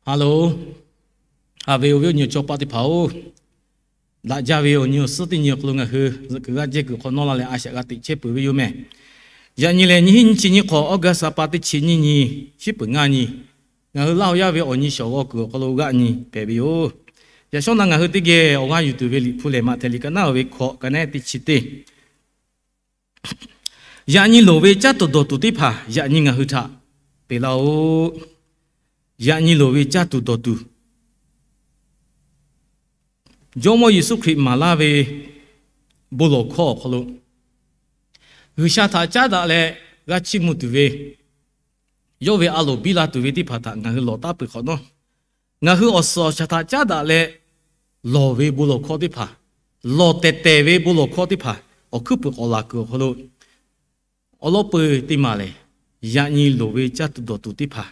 Hello, haꞈ ve awˬ viˉ awˬ nyi chaw paˆ teˇ hpaˍ-oˬ, daꞈ jaˇ ve awˬ nyi awˬ suhˉ teˇ nyi awˬ hk'aw lo ngaˬ hui zuhꞈ kuiˬ g'aˇ jehˇ kuiˬ hk'awꞈ nawˉ la leh a shaꞈ g'a teꞈ chehˇ peuˬ ve yoˬ mehˬ. Yaꞈ nyi lehˬ, nyiˇ hinˉ nyiˇ chi nyiˇ hk'awꞈ August ha pa teˇ chi nyiˇ nyi, shiˉ peuˬ ngaˇ nyi, ngaˬ hui Laˇ huˍ yaˇ ve awˬ nyi shawˍ g'aw kuiˬ awˬ hk'aw lo g'aˆ nyi hpehꞈ ve yoˬ. Yaꞈ shawˉ naˆ ngaˬ hui teˇ geh awˬ g'aˇ yuˬ tuˬ ve Liꞈ hpu lehˬ, Maꞈhtehˍ liꞈ ka naˉ ve hkawꞈ ka nehˉ teˇ chi teˇ. Yaꞈ nyi loˍ ve caˇ tuˬ dawˬ tuˬ teˇ hpaˍ yaꞈ nyi ngaˬ hui htaꞈ peꞈ laˇ-oˆ. Yaꞈ nyi loˍ ve caˇ tuˬ dawˬ tuˬ, Jawˇmawˇ Yeˍsuˆ Hkriꞈ maˍ laˇ ve bon lawˬ hkawˇ awˬ hk'aw lo G'uiˬsha htaꞈ caˉ daꞈ leh g'a chiˇ mvuh tuˬ ve, yawˇ ve a loˍ biˇ la tuˬ ve teˇ hpaˍ htaꞈ ngaˬ hui lawˬ taˉ peuˬ hk'awꞈ nawˉ, ngaˬ hui awˬ suhˍ awˬ shaˍ htaꞈ caˉ daꞈ leh lawˬ ve bon lawˬ hkawˇ teˇ hpaˍ, lawˬ tehˬ tehˬ ve bon lawˬ hkawˇ teˇ hpaˍ awˬ hkuiˉ puiˍ k'awꞈ laˬ kuiˬ awˬ hk'aw lo, awˬ lawn peuˬ teˇ maˬ lehˬ, yaꞈ nyi loˍ ve caˇ tuˬ dawˬ tuˬ teˇ hpaˍ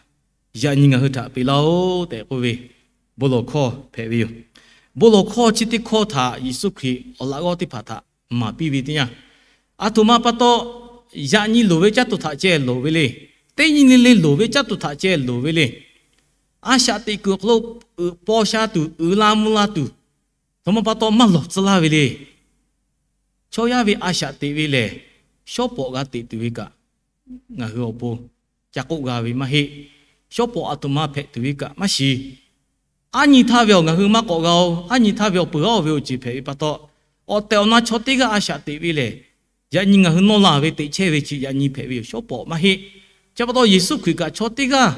yaꞈ nyi ngaˬ hui htaꞈ peꞈ laˇ-oˆ tehꞈ k'oˆ ve bon lawˬ hkawˇ hpehꞈ ve yoˬ. Bon lawˬ hkawˇ chi teˇ hkawˇ htaꞈ Yeˍsuˆ Hkriꞈ awˬ laꞈ g'awˇ teˇ hpaˍ htaꞈ maˍ piˇ ve teˇ yanˇ, aˬ htoꞈ ma pa taw yaꞈ nyi loˍ ve caˇ tuˬ htaꞈ ceh loˍ ve le. Teˇ nyi le le loˍ ve caˇ tuˬ htaꞈ ceh loˍ ve le. A shaꞈ teꞈ kuiˬ awˬ hk'aw lo uiˍ paw sha tuˬ, uiˍ la mvuh la tuˬ, aˬ htoꞈ ma pa taw maˇ lawˬ tcuh laˇ ve le. Chaw yaˇ ve a shaꞈ teꞈ ve lehˬ, shawˉ pawˍ g'a teꞈ tuˬ ve kaꞈ ngaˬ hui awˬ pon ca k'oˆ g'a ve maˇ heˆ. Shawˉ pawˍ aˬ htoꞈ ma hpehꞈ tuˬ ve kaꞈ maˇ shiˍ. Aˉ nyi htaˇ ve awˬ ngaˬ hui maˇ k'awꞈ g'a-oˬ. Aˉ nyi htaˇ ve awˬ peuˬ g'aˇ oˇ ve awˬ ceuˬ hpehꞈ ve pa taw, awˬ tehˬ awˬ na chaw teˇ g'aˇ a shaꞈ teꞈ ve lehˬ, yaꞈ nyi ngaˬ hui nawˇ la ve teꞈ chehˇ ve chi yaꞈ nyi hpehꞈ ve yoˬ. Shawˉ pawˍ maˇ heˆ. Chi pa taw Yeˍsuˆ Hkriꞈ kaꞈ chaw teˇ g'aˇ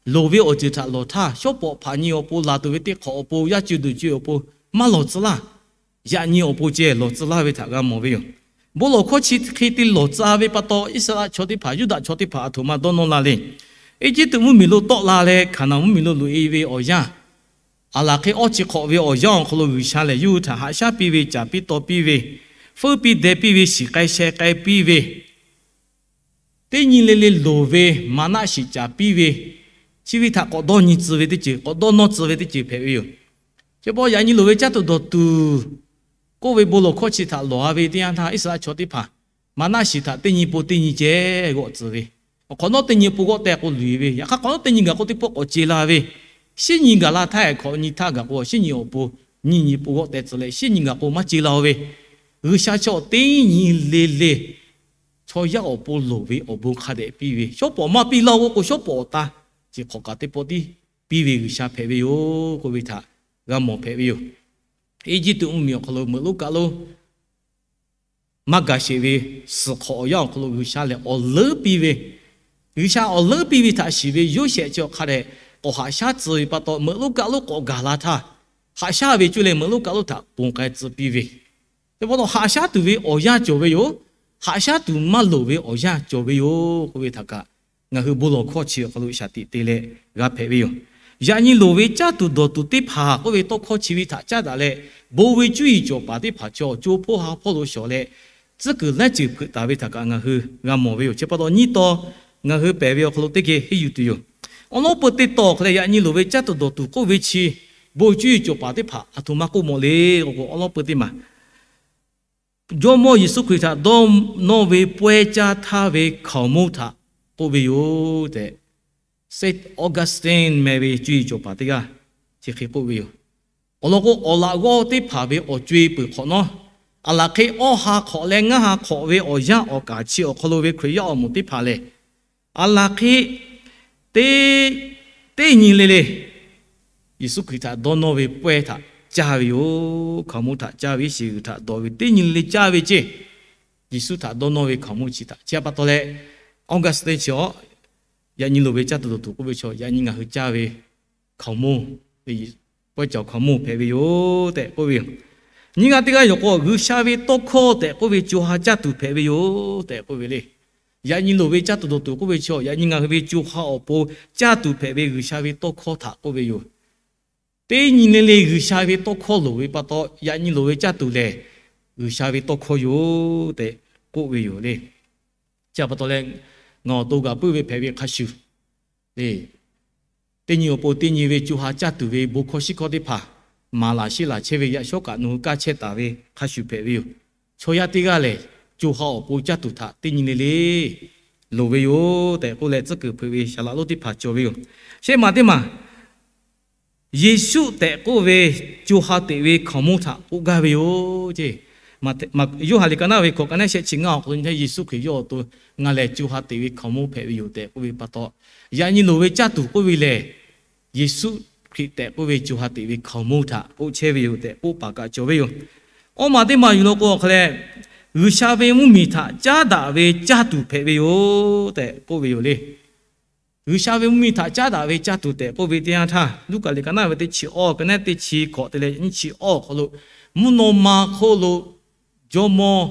loˍ ve awˬ ceuˬ htaꞈ lawˬ htaˇ, shawˉ pawˍ hpaꞈ nyi awˬ pon, laˬ tuˬ ve teˇ hk'awꞈ awˬ pon, yaˇ cuˇ duˬ cuˇ awˬ pon maˇ lawˬ tcuh laˇ. Yaꞈ nyi awˬ pon ceh lawˬ tcuh laˇ ve htaꞈ g'a mawˬ ve yoˬ. Bon lawˬ hkawˇ chi hk'e te lawˬ tcuh ve pa taw, Iˉsaˍreˍlaˆ chaw teˇ hpaˍ, Yuˇdaꞈ chaw teˇ hpaˍ aˬ htoꞈ ma dawˇ nawˇ la le. Eˇjiˇtuꞈ mvuhˇmiˬ lo tawˆ la leh Hkaˍnanˍ mvuhˇmiˬ lo loꞈ-e ve awˬ yanˇ, aˬ laˬ hk'e awˇ chi hk'awꞈ ve awˬ yanˇ awˬ hk'aw lo G'uiˬsha lehˬ yawˇ hui htaꞈ haꞈ shaˉ piˇ ve, caˍ piˇ taw piˇ ve, feuˉ piˇ deh piˇ ve, shiˍ k'ai sheh k'ai piˇ ve, teˇ nyi le le loˍ ve maˍnaˆ shiˍ caˍ piˇ ve, chi ve htaꞈ k'awꞈ dawˇ nyi tcuh ve teˇ ceuˬ, k'awꞈ dawˇ nawˇ tcuh ve teˇ ceuˬ hpehꞈ ve yoˬ. Chi pa taw yaꞈ nyi loˍ ve caˇ tuˬ dawˬ tuˬ k'oˆ ve bon lawˬ hkawˇ chi htaꞈ lawˬ-a ve teˇ yanˇ htaˇ, Iˉsaˍreˍlaˆ chaw teˇ hpaˍ maˍnaˆ shiˍ htaꞈ teˇ nyi po teˇ nyi ceh g'awˆ tcuh ve, awˬ hk'awꞈ nawˉ teˇ nyi po g'awˆ teh k'o luˬ-e ve, yaꞈ hk'aˇ hk'awꞈ nawˉ teˇ nyi gaˬ k'o teˇ pawˆ k'awꞈ ce la ve, shiˉ nyi gaˬ la htaˇ hk'awꞈ nyi htaˇ gaˬ k'o shiˉ nyi awˬ pon nyiˇ nyi po g'awˆ teh tcuh leh, shiˉ nyi gaˬ k'o maˇ ce la-o ve, G'uiˬsha chaw teˇ nyi le le chaw yaˇ awˬ pon loˍ ve awˬ bon hk'a dehꞈ piˇ ve, shawˉ pawˍ maˇ piˇ laˇ-o k'o, shawˉ pawˍ awˬ ta chi hk'awꞈ kaꞈ teˇ pawˆ tiˉ piˇ ve G'uiˬsha hpehꞈ ve yoˬ k'oˆ ve htaꞈ g'a mawˬ hpehꞈ ve yoˬ. Eˇjiˇtuꞈ mvuhˇmiˬ awˬ hk'aw lo meuꞈ lonˉ kaˆ lonˉ maˇ gaˬ sheˍ ve suhˍ hk'awꞈ awˬ yanˇ awˬ hk'aw lo G'uiˬsha lehˬ awˬ leuˉ piˇ ve, G'uiˬsha awˬ leuˉ piˇ ve htaꞈ shiˍ ve Yoˇsehꞈ chi awˬ hk'a dehꞈ k'awꞈ haꞈ shaˉ tcuh ve pa taw, meuꞈ lonˉ kaˆ lonˉ k'awꞈ gaˬ la htaˇ, haꞈ shaˉ ve cuˇ leh meuꞈ lonˉ kaˆ lonˉ htaꞈ ponˬ k'ai tcuh piˇ ve, chi pa taw haꞈ shaˉ tuˬ ve awˬ yanˇ cawˬ ve yoˬ. Haꞈ shaˉ tuˬ maˇ loˍ ve awˬ yanˇ cawˬ ve yoˬ k'oˆ ve htaꞈ kaꞈ, ngaˬ hui bon lawˬ hkawˇ chi awˬ hk'aw lo shaˍ tiꞈ te leh g'a hpehꞈ ve yoˬ. Yaꞈ nyi loˍ ve caˇ tuˬ dawˬ tuˬ teˇ hpaˍ k'oˆ ve tawˇ hkawˇ chi ve htaꞈ caˉ daꞈ leh, bon ve cuˇ yiˍ cawˬ paˍ teˇ hpaˍ chaw co hpawˇ ha hpawˇ lo shawˍ leh, tcuhˉ kuiˬ laiˉ ceuˬ hpeuꞈ taˍ ve htaꞈ kaꞈ ngaˬ hui g'a mawˬ ve yoˬ. Chi pa taw nyiˇ taw ngaˬ hui pehˬ ve awˬ hk'aw lo teˇ geh henˇ yuˬ tuˬ yoˬ. Awˬ lawn peuˬ teˇ taw awˬ hk'aw leh yaꞈ nyi loˍ ve caˇ tuˬ dawˬ tuˬ k'oˆ ve chi, bon cuˇ yiˍ cawˬ paˍ teˇ hpaˍ aˬ htoꞈ ma k'oˆ mawˬ le k'o, awˬ lawn peuˬ teˇ maˬ Jawˇmawˇ Yeˍsuˆ Hkriꞈ htaꞈ dawˇ nawˇ ve pawehˇ caˇ htaˇ ve hkaoˍmonˇ htaꞈ k'oˆ ve yoˬ tehꞈ, Saint Augustine meh ve cuˇ yiˍ cawˬ paˍ teˇ g'aˇ chi hk'e k'oˆ ve yoˬ. Awˬ lawn k'o, awˬ laꞈ g'awˇ teˇ hpaˍ ve awˬ co-e peuˬ hk'awꞈ nawˉ, aˬ laˬ hk'e awˇ ha hk'awꞈ leh ngaˇ ha hk'awꞈ ve awˬ yanˇ awˬ kaˍ chi awˬ hk'aw lo ve Hkriꞈ yaˇ awˬ moˍ teˇ hpaˍ lehˬ, aˬ laˬ hk'e teˇ, teˇ nyi le le Yeˍsuˆ Hkriꞈ htaꞈ dawˇ nawˇ ve pawehˇ htaꞈ caˇ ve yoˬ. Hkaoˍmonˇ htaꞈ caˇ ve, iˉ shiˍ g'uiˬ htaꞈ dawˬ ve teˇ nyi le le caˇ ve ceˇ, Yeˍsuˆ htaꞈ dawˇ nawˇ ve hkaoˍmonˇ chi htaꞈ. Chi pa taw leh, Augustine chi awˬ, yaꞈ nyi loˍ ve caˇ tuˬ dawˬ tuˬ k'oˆ ve chaw, yaꞈ nyi ngaˬ hui caˇ ve hkaoˍmonˇ, pawehˇ cawˬ hkaoˍmonˇ hpehꞈ ve yoˬ tehꞈ k'oˆ ve yoˬ. Nyiˇ g'aˇ teˇ g'aˇ yoˬ k'o, G'uiˬsha ve tawˇ hkawˇ tehꞈ k'oˆ ve co ha caˇ tuˬ hpehꞈ ve yoˬ tehꞈ k'oˆ ve le. Yaꞈ nyi loˍ ve caˇ tuˬ dawˬ tuˬ k'oˆ ve chaw, yaꞈ nyi ngaˬ hui ve co ha awˬ pon caˇ tuˬ hpehꞈ ve G'uiˬsha ve tawˇ hkawˇ htaꞈ k'oˆ ve yoˬ. Teˇ nyi le le G'uiˬsha ve tawˇ hkawˇ loˍ ve pa taw, yaꞈ nyi loˍ ve caˇ tuˬ lehˬ, G'uiˬsha ve tawˇ hkawˇ yoˬ tehꞈ k'oˆ ve yoˬ le. Chi pa taw leh, ngaˬ awˬ to gaˬ puiˉ ve hpehꞈ ve hk'a shuˍ le, teˇ nyi awˬ pon teˇ nyi ve co ha caˇ tuˬ ve bon hkawˇ shiˉ hkawˇ teˇ hpaˍ maˍ laˬ sheˆ laˬ chehˇ ve yaꞈ shawˉ kaꞈ nawˬ hui kaˇ chehˇ taˍ ve hk'a shuˍ hpehꞈ ve yoˬ. Chaw yaˇ teˇ g'aˇ lehˬ, co ha awˬ pon caˇ tuˬ htaꞈ teˇ nyi le le loˍ ve yoˬ tehꞈ k'oˆ leh, tcuhˉ kuiˬ hpeuꞈ ve saˍ laꞈ lonˉ teˇ hpaˍ cawˬ ve yoˬ. Shehˆ maˬ teˇ maˬ Yeˍsuˆ tehꞈ k'oˆ ve co ha teꞈ ve hkaoˍmonˇ htaꞈ k'oˆ gaˇ ve yoˬ. Yoˇhanˬ liꞈ ka naˉ ve hkawꞈ ka naˉ shehˆ chi ngaˇ awˬ hk'aw lo nyi htaˇ Yeˍsuˆ Hkriꞈ yawˇ awˬ to ngaˬ lehˬ co ha teꞈ ve hkaoˍmonˇ hpehꞈ ve yoˬ tehꞈ k'oˆ ve pa taw, yaꞈ nyi loˍ ve caˇ tuˬ k'oˆ ve lehˬ, Yeˍsuˆ Hkriꞈ tehꞈ k'oˆ ve co ha teꞈ ve hkaoˍmonˇ htaꞈ k'oˆ chehˇ ve yoˬ tehꞈ k'oˆ paˍ kaꞈ cawˬ ve yoˬ. Awˇ maˬ teˇ maˬ yuˬ law k'o awˬ hk'a leh, G'uiˬsha ve mvuhˇmiˬ htaꞈ caˉ daꞈ ve caˇ tuˬ hpehꞈ ve yoˬ tehꞈ k'oˆ ve yoˬ le. G'uiˬsha ve mvuhˇmiˬ htaꞈ caˉ daꞈ ve caˇ tuˬ tehꞈ k'oˆ ve teˇ yanˇ htaˇ, Luˉkaꞈ liꞈ ka naˉ ve teˇ chi awˇ ka naˉ teˇ chi hkawꞈ te leh nyiˇ chi awˇ awˬ hk'aw lo, mvuhˇ naw ma hk'oˆ lo jawˇmawˇ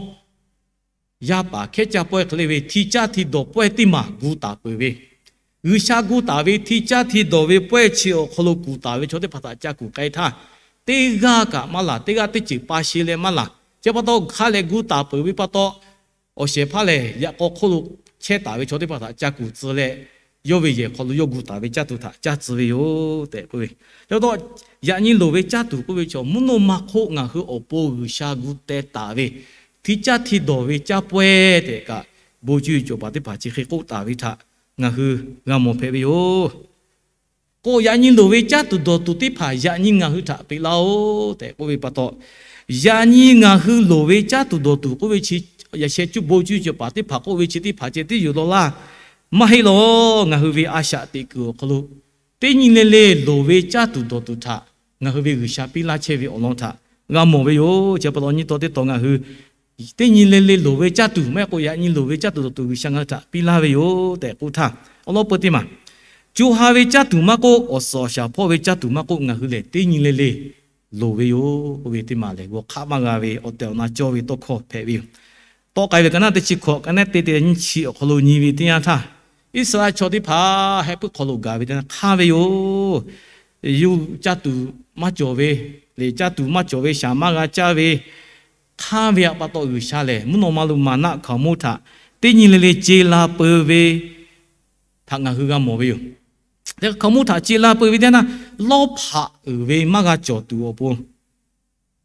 yaˇ paˍ hkehˉ caˇ pawehˇ hk'e le ve hti caˇ hti dawˬ pawehˇ teˇ maˬ gu taˍ peuˬ ve, G'uiˬsha gu taˍ ve hti caˇ hti dawˬ ve pawehˇ chi awˬ hk'aw lo kuˬ taˍ ve chaw teˇ hpaˍ htaꞈ ca kuˬ k'ai htaˇ, teˇ g'aˇ kaꞈ maˇ laˬ, teˇ g'aˇ teˇ ceuˬ pa sheˍ leh maˇ laˬ. Chi pa taw hk'a lehˬ gu taˍ peuˬ ve pa taw, awˬ shehˍ hpaˇ lehˬ yaꞈ k'aw hk'oˆ lo chehˇ taˍ ve chaw teˇ hpaˍ htaꞈ ca kuˬ tcuh leh, yawˇ ve yehˬ hk'aw lo yawˇ gu taˍ ve caˇ tuˬ htaꞈ caˇ tcuh ve yoˬ tehꞈ k'oˆ ve. Chi pa taw, yaꞈ nyi loˍ ve caˇ tuˬ k'oˆ ve chaw mvuhˇ naw ma hk'oˆ ngaˬ hui awˬ pon G'uiˬsha gu teh taˍ ve hti caˇ hti dawˬ ve caˇ pawehˇ tehꞈ kaꞈ, bon cuˇ yiˍ cawˬ paˍ teˇ hpaˍ chi hk'e k'oˆ taˍ ve htaꞈ ngaˬ hui g'a mawˬ hpehꞈ ve yoˬ. K'o, yaꞈ nyi loˍ ve caˇ tuˬ dawˬ tuˬ teˇ hpaˍ yaꞈ nyi ngaˬ hui htaꞈ peꞈ laˇ-oˆ tehꞈ k'oˆ ve pa taw, yaꞈ nyi ngaˬ hui loˍ ve caˇ tuˬ dawˬ tuˬ k'oˆ ve chi, yaꞈ sheh cuˇ bon cuˇ yiˍ cawˬ paˍ teˇ hpaˍ k'oˆ ve chi teˇ hpaˍ ceh tiˉ yoˬ law laˇ. Maˇ heˆ lawˬ, ngaˬ hui ve a shaꞈ teꞈ kuiˬ awˬ hk'aw lo teˇ nyi le le loˍ ve caˇ tuˬ dawˬ tuˬ htaꞈ ngaˬ hui ve G'uiˬsha piˇ laˇ chehˇ ve awˬ lawn htaꞈ g'a mawˬ ve yoˬ. Chi pa taw nyi taw teˇ taw ngaˬ hui teˇ nyi le le loˍ ve caˇ tuˬ maˇ heˆ k'o yaꞈ nyi loˍ ve caˇ tuˬ dawˬ tuˬ G'uiˬsha ngaˬ hui htaꞈ piˇ laˇ ve yoˬ tehꞈ k'oˆ htaˇ, awˬ lawn peu teˇ maˬ, co ha ve caˇ tuˬ maˇ k'oˆ, awˬ suhˍ awˬ shaˍ hpawˇ ve caˇ tuˬ maˇ k'oˆ, ngaˬ hui lehˬ teˇ nyi le le loˍ ve yoˬ k'oˆ ve teˇ maˬ lehˬ, g'aw hk'aˆ maˇ g'a ve awˬ tehˬ awˬ na cawˇ ve tawˇ hkawˇ hpehꞈ ve yoˬ. Tawˆ k'ai ve ka naˉ teˇ chi hkawꞈ ka naˉ te te nyiˇ chi awˬ hk'aw lo nyi ve teˇ yanˇ htaˇ, Iˉsaˍreˍlaˆ chaw teˇ hpaˍ heh puiˉ hk'aw lo gaˬ ve teˇ yanˇ hk'anˇ ve yoˬ. Yawˇ caˇ tuˬ maˇ cawˬ ve, lehˬ caˇ tuˬ maˇ cawˬ ve, shaˍ maˇ g'a caˇ ve, hk'anˇ ve pa taw G'uiˬsha lehˬ mvuhˇ naw ma lo maˍnaˆ hkaoˍmonˇ htaꞈ teˇ nyi le le ce la peuˬ ve htaꞈ ngaˬ hui g'a mawˬ ve yoˬ. Hkaoˍmonˇ htaꞈ ce la peuˬ ve teˇ yanˇ htaˇ, lawˇ hpaꞈ uiˍ ve maˇ g'a cawˬ tuˬ awˬ pon,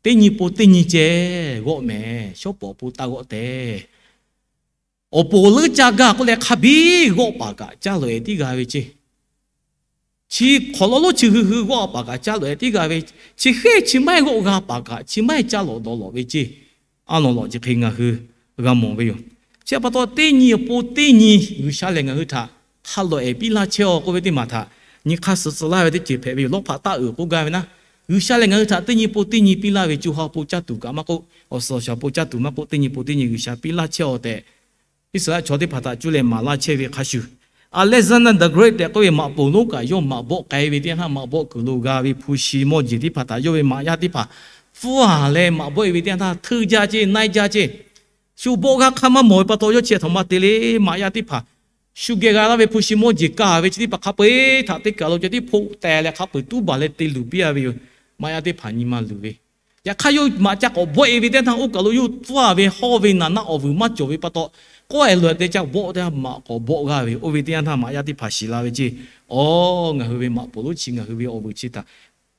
teˇ nyi po teˇ nyi ceh g'awˆ mehˍ, shawˉ pawˍ awˬ pon taˇ g'awˆ tehꞈ. Awˬ pon leuˉ caˇ gaˇ k'oˆ leh hk'a biˇ g'awˆ paˍ kaꞈ caˇ lawꞈ-ehˍ tiˉ g'a ve ceˇ. Chi hk'awꞈ law lonˉ chi hui hui g'awˆ paˍ kaꞈ caˇ lawꞈ-ehˍ tiˉ g'a ve, chi hk'e chi maˇ heˆ g'awˆ g'a paˍ kaꞈ chi maˇ heˆ caˇ lawꞈ dawˬ lawꞈ ve ceˇ. A lawˬ lawꞈ chi hk'e ngaˬ hui g'a mawˬ ve yoˬ. Chi pa taw teˇ nyi awˬ pon teˇ nyi G'uiˬsha lehˬ ngaˬ hui htaꞈ hk'a lawꞈ-ehˍ piˇ laˇ chehˇ-aw k'oˆ ve teˇ maˬ htaꞈ nyi hk'aˇ suh tcuh laˇ ve teˇ ceuˬ hpehꞈ ve yoˬ. Lawˇ hpaꞈ taˇ uiˍ k'oˆ gaˇ ve naˉ, G'uiˬsha lehˬ ngaˬ hui htaꞈ teˇ nyi po teˇ nyi piˇ laˇ ve co ha awˬ pon caˇ tuˬ kaꞈ maˇ k'oˆ, awˬ suhˍ awˬ shaˍ awˬ pon caˇ tuˬ maˇ k'oˆ, teˇ nyi po teˇ nyi G'uiˬsha piˇ laˇ chehˇ-aw tehꞈ, Iˉsaˍreˍlaˆ chaw teˇ hpaˍ htaꞈ cuˇ leh maˍ laˇ chehˇ ve hk'a shuˍ, Alexander the Great tehꞈ k'oˆ ve maꞈ poˍ lonˉ kaꞈ yawˇ maꞈ bawˆ k'ai ve teˇ yanˇ htaˇ maꞈ bawˆ kuiˬ lo g'a ve hpu shi mawˇ jeˬ teˇ hpaˍ htaꞈ yawˇ ve maꞈ yaˇ teˇ hpaˍ pfuhˇ-a leh maꞈ bawˆ-e ve teˇ yanˇ htaˇ, hteuˇ jaˇ ceˇ, naiˇ jaˇ ceˇ. Shu bawˆ g'aˇ hk'aˇ maˇ mawˬ ve pa taw yawˇ chi htaꞈ maˇ te le, maꞈ yaˇ teˇ hpaˍ shu geh g'a laˇ ve hpu shi mawˇ jeˬ kaˇ ve chi teˇ hpaˍ hk'a peu-eˬ htaꞈ teˇ kaˬ lo ceh tiˉ hpoˆ teh leh hk'a peu-eˬ tuˉ baˬ leh te luˬ piˇ-a ve yoˬ. Maꞈ yaˇ teˇ hpaˍ nyi ma luˬ ve, yaꞈ hk'aˇ yawˇ maꞈ ca k'awꞈ bawˆ-e ve teˇ yanˇ htaˇ oˇ kaˬ lo yawˇ pfuhˇ-a ve hawˇ ve naˍ naˆ awˬ vuiˬ maˇ cawˬ ve pa taw, k'awehꞈ loꞈ-e te ca bawˆ teˇ yanˇ maꞈ k'awꞈ bawˆ g'aˇ ve, oˇ ve teˇ yanˇ htaˇ maꞈ yaˇ teˇ hpaˍ shiˍ la ve ceˇ. Awˬ, ngaˬ hui ve maꞈ poˍ lonˉ chi ngaˬ hui ve awˬ vuiˬ chi htaꞈ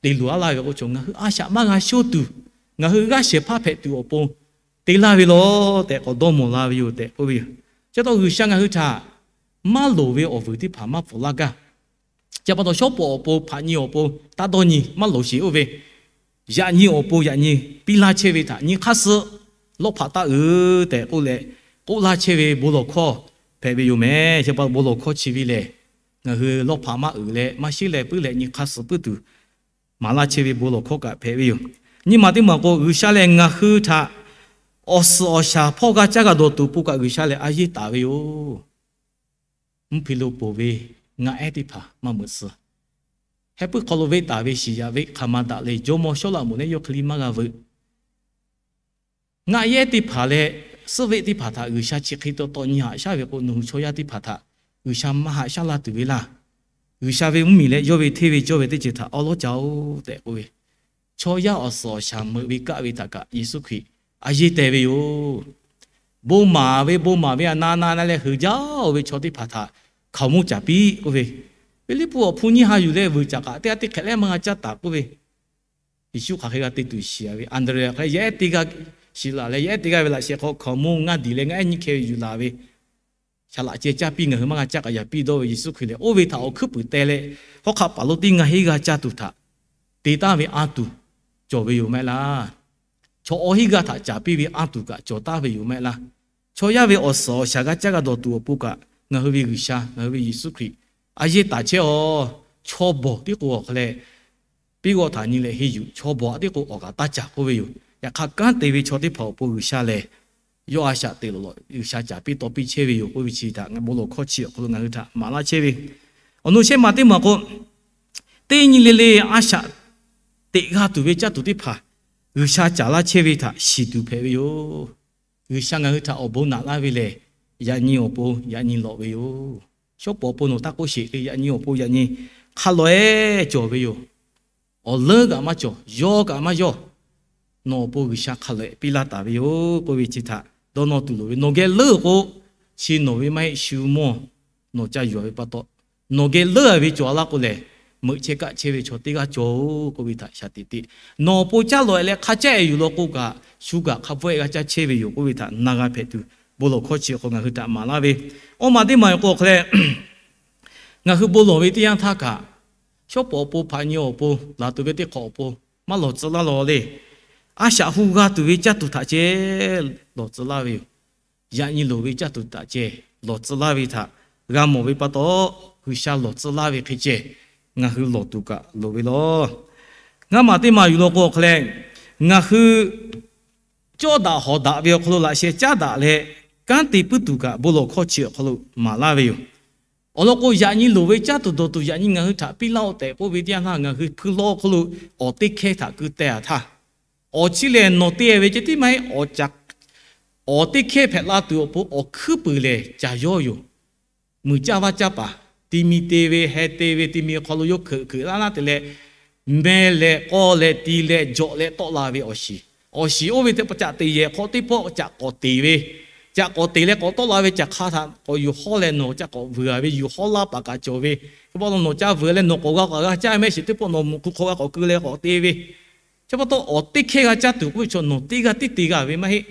te luˬ-a laˇ ve k'o, chaw ngaˬ hui a shaꞈ maˇ g'a shoˉ tuˬ, ngaˬ hui g'aˇ shehˍ hpaˇ hpehꞈ tuˬ awˬ pon te laˇ ve lawˬ tehꞈ k'awꞈ dawˇ mawˬ la ve yoˬ tehꞈ k'oˆ ve yoˬ. Chi pa taw G'uiˬsha ngaˬ hui htaꞈ maˇ loˍ ve awˬ vuiˬ teˇ hpaˍ maˇ pfuhˍ laˇ gaˇ. Chi pa taw shawˉ pawˍ awˬ pon, hpaꞈ nyi awˬ pon, taˇ dawˇ nyi maˇ loˍ sheˍ oˇ ve, yaꞈ nyi awˬ pon yaꞈ nyi piˇ laˇ chehˇ ve htaꞈ nyi hk'aˇ suh lawˇ hpaꞈ taˇ uiˍ tehꞈ k'oˆ leh k'oˆ laˇ chehˇ ve bon lawˬ hkawˇ hpehꞈ ve yoˬ mehˍ. Chi pa taw bon lawˬ hkawˇ chi ve lehˬ, ngaˬ hui lawˇ hpaꞈ maˇ uiˍ leh maˇ sheˉ leh puiˉ leh nyi hk'aˇ suh puiˉ tuˬ maˍ laˇ chehˇ ve bon lawˬ hkawˇ kaꞈ hpehꞈ ve yoˬ. Nyi ma teˇ maˬ k'o, G'uiˬsha lehˬ ngaˬ hui htaꞈ awˬ suhˍ awˬ shaˍ hpawˇ g'a caˇ g'a dawˬ tuˬ pon kaꞈ G'uiˬsha lehˬ a yeˇ taˍ ve yoˬ. Mvuhˇ hpe lo ponˬ ve ngaˆ ehˉ teˇ hpaˍ maˇ meuꞈ suh, heh puiˉ hk'aw lo venˇ taˍ ve shiˍ yaꞈ venˇ hk'aˬ ma daꞈ le, jawˇmawˇ Sawˉlaꞈmonˍ leh yawˇ hk'e le maˇ g'a veuꞈ. Ngaˆ ehˉ teˇ hpaˍ leh suhˆ veˆ teˇ hpaˍ htaꞈ G'uiˬsha chi hk'e taw taw nyi haꞈ shaˉ ve k'o, nawˬ hui chaw yaˇ teˇ hpaˍ htaꞈ G'uiˬsha maˇ haꞈ shaˉ laˇ tuˬ ve laˇ. G'uiˬsha ve mvuhˇmiˬ leh yawˇ ve hteˇ ve cawˇ ve teˇ ceuˬ htaꞈ awˉ lawˉ ca-oˬ tehꞈ k'oˆ ve, chaw yaˇ awˬ suhˍ awˬ shaˍ meuꞈ ve kaˆ ve htaꞈ kaꞈ Yeˍsuˆ Hkriꞈ a yeˇ teh ve yoˬ. Bon maˍ ve bon maˍ ve a na na na leh heuˬ jaˇ-oˬ ve chaw teˇ hpaˍ htaꞈ hkaoˍmonˇ caˍ piˇ k'oˆ ve, Hpiˇliˇpuˆ awˬ hpu nyiˇ ha yuˬ leh vuiˬ caˍ k'aꞈ teˇ g'aˇ teˇ hk'ehꞈ leh maˇ g'a caˇ taˍ k'oˆ ve, Yeˍsuˆ hk'aˬ hk'e g'a te tuˬ shiˍ-a ve, Anˍdrehˍ hk'e yaˇ ehˉ teˇ g'aˇ shiˍ laˬ leh, yaˇ ehˉ teˇ g'aˇ ve laꞈ sheh hk'aw hkaoˍmonˇ ngaˇ diˬ leh ngaˆ ehˉ nyiˇ hkeh ve yuˬ laˬ ve, shaˍ laꞈ ceh caˇ piˇ, ngaˬ hui maˇ g'a caˇ k'aꞈ yaꞈ piˇ dawˇ ve Yeˍsuˆ Hkriꞈ lehˬ, oˇ ve htaꞈ awˬ hkuiˉ puiˍ teh leh, hawˉ hk'aˆ paˍ lonˉ teˇ ngaˬ heˆ g'a caˇ tuˬ htaꞈ te taˍ ve anˇ tuˬ cawˬ ve yoˬ maˇ heˆ laˇ. Chaw awˬ hinˉ g'aˇ htaꞈ caˍ piˇ ve anˇ tuˬ kaꞈ cawˬ taˍ ve yoˬ maˇ heˆ laˇ. Chaw yaˇ ve awˬ suhˍ awˬ shaˍ g'a caˇ g'a dawˬ tuˬ awˬ pon kaꞈ ngaˬ hui ve G'uiˬsha, ngaˬ hui ve Yeˍsuˆ Hkriꞈ a yehˇ taˍ chehˇ-oˬ. Chaw bawˬ tiˉ k'o awˬ hk'aw leh piˇ g'awˆ htaꞈ nyi leh henˇ yuˬ, chaw bawˬ tiˉ k'o awˬ kaꞈ taˇ caˍ k'oˆ ve yoˬ. Yaꞈ hk'aˇ kanˉ te ve chaw teˇ hpaˍ awˬ pon G'uiˬsha lehˬ, yawˇ a shaꞈ teꞈ lawꞈ lawꞈ G'uiˬsha caˍ piˇ taw piˇ chehˇ ve yoˬ k'oˆ ve chi htaꞈ ngaˬ bon lawˬ hkawˇ chi awˬ hk'aw lo ngaˬ hui htaꞈ maˍ laˇ chehˇ ve. Awˬ nu shehˉ ma teˇ maˬ k'o, teˇ nyi le le a shaꞈ teꞈ g'a tuˬ ve caˇ tuˬ teˇ hpaˍ G'uiˬsha caˍ laˇ chehˇ ve htaꞈ shiˍ tuˬ hpehꞈ ve yoˬ. G'uiˬsha ngaˬ hui htaꞈ awˬ bon naꞈ laˇ ve lehˬ, yaꞈ nyi awˬ pon yaꞈ nyi lawꞈ ve yoˬ. Shawˉ pawˍ awˬ pon nawˬ taˇ k'oˆ sheˍ le, yaꞈ nyi awˬ pon yaꞈ nyi hk'a lawꞈ-e cawˬ ve yoˬ. Awˬ leuˉ kaꞈ maˇ cawˬ, yawˇ kaꞈ maˇ yawˇ. Nawˬ awˬ pon G'uiˬsha hk'a lawꞈ-e piˇ laˇ taˍ ve yoˬ k'oˆ ve chi htaꞈ dawˇ nawˇ tuˬ loˍ ve. Nawˬ geh leuˉ k'o, chi nawˬ ve maˇ heˆ, shu mawˇ nawˬ ca yuˬ-a ve pa taw, nawˬ geh leuˉ-a ve cawˬ laˇ k'o lehˬ, meuꞈ chehˇ kaˆ chehˇ ve chaw teˇ g'aˇ cawˬ-oˬ k'oˆ ve htaꞈ shaˍ tiꞈ te. Nawˬ awˬ pon caˇ lawꞈ-e leh hk'a caˇ-e yuˬ law k'o kaꞈ, shu kaꞈ hk'a bvuhˆ-e g'a caˇ chehˇ ve yoˬ k'oˆ ve htaꞈ na g'a hpehꞈ tuˬ, bon lawˬ hkawˇ chi awˬ hk'aw ngaˬ hui htaꞈ maˍ laˇ ve. Awˇ ma teˇ maˬ k'o awˬ hk'aw leh, ngaˬ hui bon lawˬ ve teˇ yanˇ htaˇ kaꞈ, shawˉ pawˍ awˬ pon, hpaꞈ nyi awˬ pon, laˬ tuˬ ve teˇ hk'awꞈ awˬ pon maˇ lawˬ tcuh laˇ law le. A shaꞈ hu g'a tuˬ ve caˇ tuˬ htaꞈ ceh lawˬ tcuh laˇ ve yoˬ. Yaꞈ nyi loˍ ve caˇ tuˬ htaꞈ ceh lawˬ tcuh laˇ ve htaꞈ g'a mawˬ ve pa taw, G'uiˬsha lawˬ tcuh laˇ ve hk'e ceh ngaˬ hui lawˬ tuˬ kaꞈ loˍ ve lawˬ. Ngaˇ maˬ teˇ maˬ yuˬ law k'o awˬ hk'aw leh, ngaˬ hui cawˇ daꞈ hawˍ daꞈ ve awˬ hk'aw lo laꞈ sheh caˉ daꞈ leh, kanˉ te puiˉ tuˬ kaꞈ bon lawˬ hkawˇ chi awˬ hk'aw lo maˍ laˇ ve yoˬ. Awˬ lawn k'o, yaꞈ nyi loˍ ve caˇ tuˬ dawˬ tuˬ yaꞈ nyi ngaˬ hui htaꞈ piˇ laˇ-oˆ tehꞈ k'oˆ ve teˇ yanˇ htaˇ, ngaˬ hui hpui lawˇ awˬ hk'aw lo awˬ teˇ hkehˇ htaꞈ keu teh-a htaˇ, awˬ chi lehˬ nawˬ te ve ceh tiˉ maˇ heˆ, awˬ caꞈ, awˬ teˇ hkehˇ hpehꞈ la tuˬ awˬ pon awˬ hkuiˉ puiˍ lehˬ caˬ yawˇ yoˬ. Muiˬ caˇ vaˇ caˇ paˍ, ti mi te ve, heh te ve, ti mi awˬ hk'aw lo yawˇ hkeuꞈ hkeuꞈ laˇ laˇ te leh, meh leh k'aw leh ti leh jawꞈ leh tawˆ la ve awˬ shiˍ. Awˬ shiˍ oˇ ve teˇ pawˆ caꞈ te yehˬ hk'aw teˇ pawˆ caꞈ k'awꞈ te ve, caꞈ k'awꞈ te leh k'awꞈ tawˆ la ve caˬ hk'a htaꞈ k'awꞈ yuˬ hawˉ leh nawˬ caꞈ k'awꞈ vuiˬ-a ve, yuˬ hawˉ laˇ paˍ kaꞈ cawˬ ve. Hk'e pa taw nawˬ ca vuiˬ leh nawˬ k'awꞈ g'a k'awꞈ g'a caˇ mehˆ shiˍ teˇ pawˆ nawˬ mawˬ hk'u hk'aw g'a k'awꞈ keu leh k'awꞈ te ve. Chi pa taw awˬ teˇ hkehˇ g'a caˇ tuˬ k'oˆ ve chaw nawˬ teˇ g'aˇ tiˉ te g'a ve maˇ heˆ.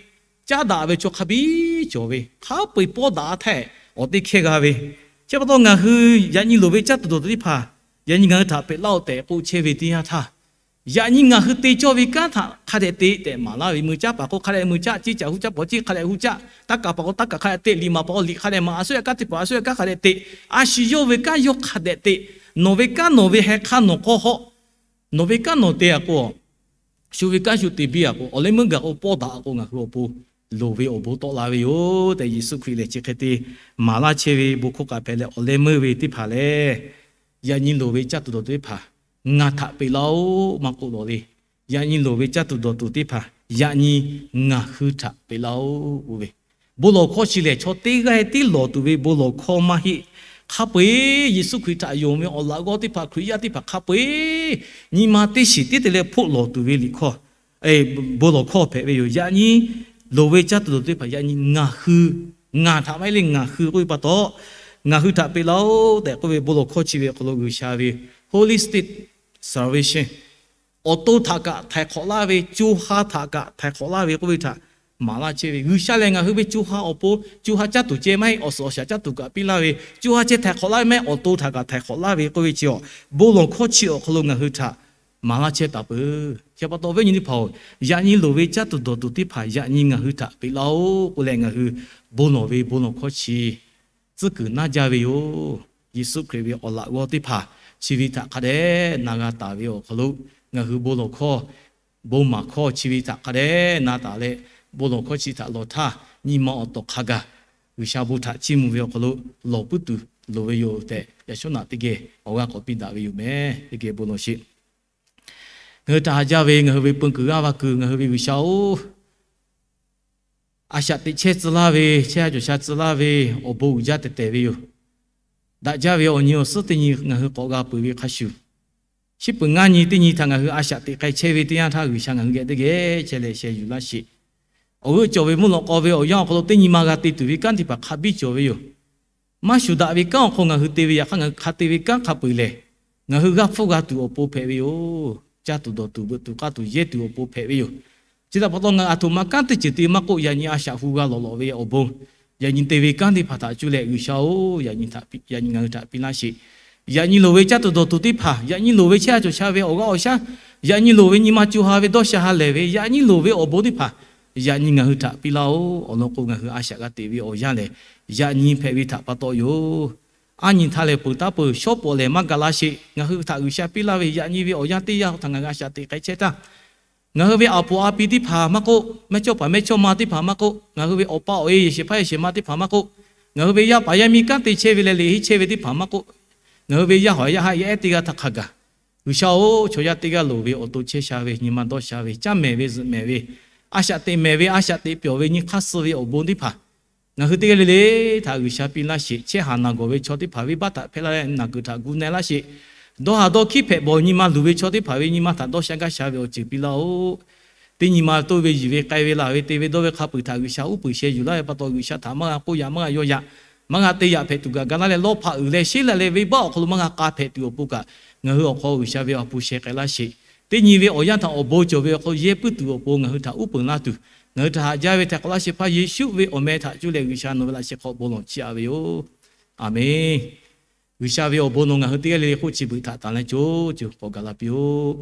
Caˉ daꞈ ve chaw hk'a biˉ cawˬ ve, hk'a peu-eˬ pawˆ daꞈ-a htaˇ awˬ teˇ hkehˇ g'a ve. Chi pa taw ngaˬ hui yaꞈ nyi loˍ ve caˇ tuˬ dawˬ tuˬ teˇ hpaˍ yaꞈ nyi ngaˬ hui htaꞈ peꞈ laˇ-oˆ tehꞈ k'oˆ chehˇ ve teˇ yanˇ htaˇ, yaꞈ nyi ngaˬ hui te cawˇ ve kanˉ htaꞈ hk'a dehꞈ te tehꞈ maˍ laˇ ve. Muiˬ caˇ paˍ k'o hk'a dehꞈ muiˬ caˇ, ceˇ caꞈ hu caˇ, pawˍ ceˇ hk'a dehꞈ hu caˇ, taˇ kaˍ paˍ k'o taˇ kaˍ hk'a dehꞈ te, liꞈ maˍ paˍ k'o liꞈ hk'a dehꞈ maˍ, a suhˉ yaꞈ kanˉ te paˍ a suhˉ yaꞈ kanˉ hk'a dehꞈ te, a shu yawˇ ve kanˉ yawˇ hk'a dehꞈ te. Nawˬ ve kanˉ nawˬ ve heh hk'aˇ nawˬ k'awˇ hawˆ. Nawˬ ve kanˉ nawˬ te-a k'o, shu ve kanˉ shu te biˇ-a k'o, awˬ leh meuˇ gaˬ k'o pawˆ daꞈ k'o ngaˬ hui awˬ pon loˍ ve awˬ bon tawˆ la ve yoˬ tehꞈ Yeˍsuˆ Hkriꞈ lehˬ chi hk'e te maˍ laˇ chehˇ ve bon hkawˇ k'aꞈ hpehꞈ leh awˬ leh meuˇ ve teˇ hpaˍ lehˬ, yaꞈ nyi loˍ ve caˇ tuˬ dawˬ tuˬ teˇ hpaˍ ngaˬ htaꞈ peꞈ laˇ-oˆ maˇ k'oˆ lawˬ le. Yaꞈ nyi loˍ ve caˇ tuˬ dawˬ tuˬ teˇ hpaˍ yaꞈ nyi ngaˬ hui htaꞈ peꞈ laˇ-oˆ k'oˆ ve bon lawˬ hkawˇ chi lehˬ, chaw teˇ g'aˇ tiˉ lawˬ tuˬ ve bon lawˬ hkawˇ maˇ heˆ. Hk'a peu-eˬ Yeˍsuˆ Hkriꞈ htaꞈ yonˍ ve awˬ laꞈ g'awˇ teˇ hpaˍ, Hkriꞈ yaˇ teˇ hpaˍ hk'a peu-eˬ nyi ma teˇ shiˍ tiˉ te leh hpoˆ lawˬ tuˬ ve liꞈ hkawˇ, bon lawˬ hkawˇ hpehꞈ ve yoˬ. Yaꞈ nyi loˍ ve caˇ tuˬ dawˬ tuˬ teˇ hpaˍ yaꞈ nyi ngaˬ hui, ngaˬ htaꞈ maˇ heˆ le, ngaˬ hui k'oˆ ve pa taw, ngaˬ hui htaꞈ peꞈ laˇ-oˆ tehꞈ k'oˆ ve bon lawˬ hkawˇ chi ve awˬ hk'aw lo G'uiˬsha ve holistic salvation, awˬ to htaꞈ kaꞈ htaiˍ hk'awꞈ laˇ ve, co ha htaꞈ kaꞈ htaiˍ hk'awꞈ laˇ ve k'oˆ ve htaꞈ maˍ laˇ chehˇ ve. G'uiˬsha lehˬ ngaˬ hui ve co ha awˬ pon, co ha caˇ tuˬ ceh maˇ heˆ, awˬ suhˍ awˬ shaˍ caˇ tuˬ kaꞈ piˇ laˇ ve, co ha ceh htaiˍ hk'awꞈ laˇ ve maˇ heˆ, awˬ to htaꞈ kaꞈ htaiˍ hk'awꞈ laˇ ve k'oˆ ve chi awˬ bon lawˬ hkawˇ chi awˬ hk'aw lo ngaˬ hui htaꞈ maˍ laˇ chehˇ taˍ peuˬ. Chi pa taw viˉ nyi teˇ hpaˍ-oˬ, yaꞈ nyi loˍ ve caˇ tuˬ dawˬ tuˬ teˇ hpaˍ yaꞈ nyi ngaˬ hui htaꞈ peꞈ laˇ-oˆ k'oˆ leh ngaˬ hui bon lawˬ ve bon lawˬ hkawˇ chi tcuhˉ kuiˬ naˇ jaˇ ve yoˬ. Yeˍsuˆ Hkriꞈ ve awˬ laꞈ g'awˇ teˇ hpaˍ chi ve htaꞈ hk'a dehꞈ na g'a taˍ ve awˬ hk'aw lo ngaˬ hui bon lawˬ hkawˇ, bon maˍ hkawˇ chi ve htaꞈ hk'a dehꞈ na taˍ leh, bon lawˬ hkawˇ chi htaꞈ lawˬ htaˇ nyi ma awˬ tawˍ hk'a gaˬ G'uiˬsha bon htaꞈ chiˇ mvuh ve awˬ hk'aw lo lawˬ puiˉ tuˬ loˍ ve yoˬ tehꞈ yaꞈ shawˉ naꞈ teˇ geh awˬ g'aˇ k'awꞈ piˇ daꞈ ve yoˬ meh. Teˇ geh bon lawˬ sheˍ. Ngaˬ hui htaꞈ haꞈ jaˇ ve ngaˬ hui ve peu kuiˬ g'aˇ va kuiˬ ngaˬ hui ve G'uiˬsha-oˬ, a shaꞈ teꞈ chehˇ tcuh laˇ ve, chehˇ ha cawˬ sha tcuh laˇ ve awˬ bon uiˍ jaˇ tehꞈ tehˬ ve yoˬ. Daꞈ jaˇ ve awˬ nyi awˬ suhˉ teˇ nyi ngaˬ hui k'awꞈ g'a peuˬ ve hk'a shuˍ, chi peuˬ ngaˇ nyi teˇ nyi htaꞈ ngaˬ hui a shaꞈ teꞈ k'ai chehˇ ve teˇ yanˇ htaˇ G'uiˬsha ngaˬ hui geh teˇ geh chehˇ leh sheh yuˬ laˇ sheˍ. Awˬ g'euˆ cawˬ ve mvuhˇ lawꞈ k'aw ve awˬ yanˇ awˬ hk'aw lo teˇ nyi ma g'a te tuˬ ve kanˉ teˇ hpaˍ hk'a biˇ cawˬ ve yoˬ. Maˇ shuˍ daꞈ ve kanˉ awˬ hk'aw ngaˬ hui te ve yaꞈ hk'aˇ ngaˬ hui hk'a te ve kanˉ hk'a peu-eˬ lehˬ, ngaˬ hui g'aˇ hpfuhˇ g'a tuˬ awˬ pon hpehꞈ ve yoˬ. Caˇ tuˬ dawˬ tuˬ veuꞈ tuˬ k'aˇ tuˬ yehˇ tuˬ awˬ pon hpehꞈ ve yoˬ. Chi htaꞈ pa taw ngaˬ aˬ htoꞈ ma kanˉ teˇ ceuˬ te maˇ k'oˆ, yaꞈ nyi a shaꞈ hu g'a lawˬ lawˬ ve awˬ bon, yaꞈ nyi te ve kanˉ teˇ hpaˍ htaꞈ cuˇ leh G'uiˬsha-oˬ, yaꞈ nyi ngaˬ hui htaꞈ piˇ laˇ sheˍ. Yaꞈ nyi loˍ ve caˇ tuˬ dawˬ tuˬ teˇ hpaˍ, yaꞈ nyi loˍ ve chehˇ sha cawˬ sha ve awˬ g'aˇ awˬ shaˉ, yaꞈ nyi loˍ ve nyi ma co ha ve dawˇ sha ha lehˬ ve, yaꞈ nyi loˍ ve awˬ bon teˇ hpaˍ, yaꞈ nyi ngaˬ hui htaꞈ piˇ laˇ-oˆ. Awˬ lawn k'o, ngaˬ hui a shaꞈ g'a teꞈ ve awˬ yanˇ lehˬ, yaꞈ nyi hpehꞈ ve htaꞈ pa taw yoˬ. Aˉ nyi htaˇ lehˬ, peuˬ taˉ peuˬ shawˉ pawˍ lehˬ maˇ gaˬ la sheˍ. Ngaˬ hui htaꞈ G'uiˬsha piˇ laˇ ve yaꞈ nyi ve awˬ yanˇ teˇ yanˇ htaꞈ ngaˬ hui a shaꞈ teꞈ k'ai chehˇ htaˇ, ngaˬ hui ve aˬ poˍ a pi teˇ hpaˍ maˇ k'oˆ, mehˇ chawˇ paˍ mehˇ chawˇ ma teˇ hpaˍ maˇ k'oˆ, ngaˬ hui ve awˬ pa awˬ e yehˬ shehˍ hpaˇ yehˬ shehˍ ma teˇ hpaˍ maˇ k'oˆ, ngaˬ hui ve yaˇ paˍ yaˇ miˇ kanˉ te chehˇ ve leh leꞈ henˇ chehˇ ve teˇ hpaˍ maˇ k'oˆ, ngaˬ hui ve yaˇ hawˍ yaˇ haˆ yaˇ ehˉ teˇ g'aˇ htaꞈ hk'a gaˬ, G'uiˬsha-oˬ, chaw yaˇ teˇ g'aˇ loˍ ve awˬ to chehˇ sha ve nyi ma dawˇ sha ve, caˇ mehˍ ve zuhꞈ mehˍ ve, a shaꞈ teꞈ mehˍ ve a shaꞈ teꞈ pyawˬ ve nyi hk'aˇ suh ve awˬ bon teˇ hpaˍ, ngaˬ hui teˇ g'aˇ le le htaꞈ G'uiˬsha piˇ laˇ sheˍ. Chehˇ haˍ naˬ gawˬ ve chaw teˇ hpaˍ venˇbaˆ htaꞈ hpehˇ laˇ leh naˬ kuiˬ htaꞈ gu na laˇ sheˍ. Dawˇ haˍ dawˇ hkiˉ hpehꞈ bawˬ nyi ma luˬ ve chaw teˇ hpaˍ ve nyi ma htaꞈ dawˇ sha gaˇ sha ve awˬ ceuˬ piˇ laˇ-oˆ. Teˇ nyi ma toˇ ve yuˬ ve k'ai ve laˬ ve te ve dawˇ ve hk'a peuˬ htaꞈ G'uiˬsha uˉ peunˍ sheh yuˬ laˇ ve pa taw, G'uiˬsha htaꞈ maˇ g'a k'oˆ yaꞈ maˇ g'a yaw yaꞈ, maˇ g'a te yaꞈ hpehꞈ tuˬ gaˬ ga laˇ leh, lawˇ hpaꞈ uiˍ leh sheˉ la leh venˇbaˆ awˬ hk'aw lo maˇ g'a k'a hpehꞈ tuˬ awˬ pon kaꞈ, ngaˬ hui awˬ hk'aw G'uiˬsha ve awˬ pu sheh k'ai laˇ sheˍ. Teˇ nyi ve awˬ yanˇ htaꞈ awˬ bon cawˬ ve awˬ hk'aw lo yehˇ puiˉ tuˬ awˬ pon ngaˬ hui htaꞈ uˉ peunˍ laˇ tuˬ, ngaˬ hui htaꞈ haꞈ jaˇ ve htaꞈ k'awꞈ laˇ sheˍ hpaˇ Yeˍsuˆ ve awˬ meh htaꞈ cuˇ leh G'uiˬsha nawˬ ve laꞈ sheh hk'aw bon lawˬ chiˇ aꞈ ve yoˬ. Aˬmenˍ. G'uiˬsha ve awˬ bon nawˬ ngaˬ hui teˇ g'aˇ le le hk'oˆ chi beuꞈ htaꞈ tanˬ leh co co k'awꞈ gaˬ la piˇ-oˆ.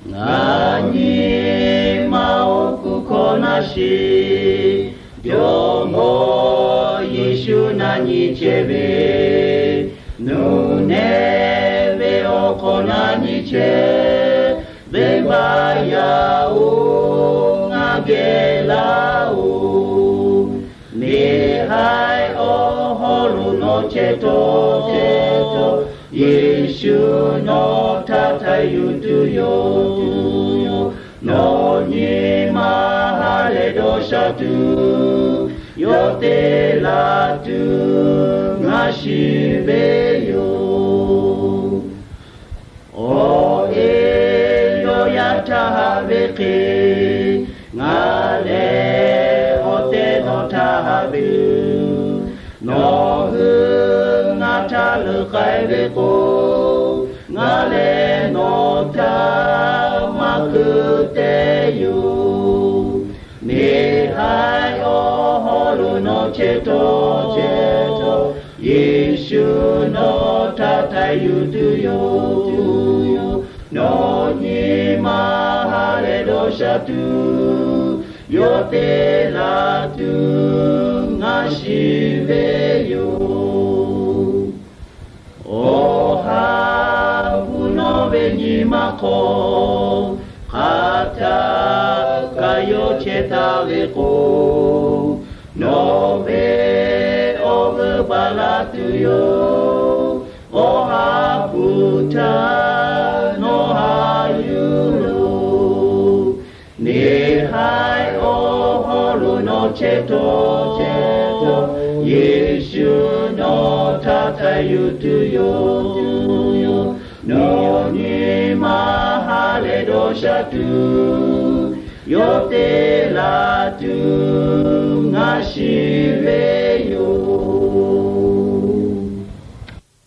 Ngaˬ nyi ma awˬ kuˬ hkawˇ naˇ shiˍ, Jawˇmawˇ Yeˍsuˆ na nyi chehˇ ve, nuˬ nehˆ ve awˬ hk'awꞈ na nyi chehˇ, venˇbaˆ yaˇ-oˬ, ngaˬ geh laˇ-oˬ. Neˇ haiˬ awˬ hawˉ lo nawˬ chehˇ htawˇ, Yeˍsuˆ nawˬ htaꞈ htaiˍ yuˬ tuˬ yoˬ. Nawˬ nyi ma ha lehˬ dawˇ sha tuˬ, yawˇ te laˬ tuˬ ngaˬ shiˍ ve yoˬ. Awˬ e yawˇ yaˇ htaˇ haꞈ ve hk'e, ngaˬ lehˬ awˬ tehˬ nawˬ htaˇ haꞈ ve yoˬ. Nawˬ hui ngaˬ htaˇ leuˬ k'ai ve k'o, ngaˬ lehˬ nawˬ htaˇ maˇ keu te yoˬ. Neˇ haiˬ awˬ hawˉ lo nawˬ chehˇ htawˇ, Yeˍsuˆ nawˬ htaꞈ htaiˍ yuˬ tuˬ yoˬ. Nawˬ nyi ma ha lehˬ dawˇ sha tuˬ, yawˇ te laˬ tuˬ ngaˬ shiˍ ve yoˬ. Awˬ ha hpu nawˬ ve nyi ma hk'aw hk'aˬ htaˇ kaꞈ yawˇ chehˇ taˍ ve k'o, nawˬ ve awˬ g'euˆ baˬ la tuˬ yoˬ. Awˬ ha hpu htaꞈ nawˬ haꞈ yuˬ loˬ. Neˇ haiˬ awˬ hawˉ lo nawˬ chehˇ htawˇ, Yeˍsuˆ nawˬ htaꞈ htaiˍ yuˬ tuˬ yoˬ. Nawˬ nyi ma ha lehˬ dawˇ sha tuˬ, yawˇ te laˬ tuˬ ngaˬ shiˍ ve